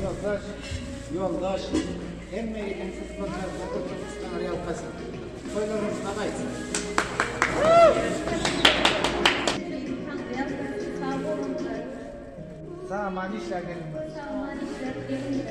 Ýoldaş, ýoldaş, hemme iliň Taňry ýalkasyn. Toýlaryňyz gabaýsyn. Sag-aman işläp gelinler. Sag-aman işläp gelinler.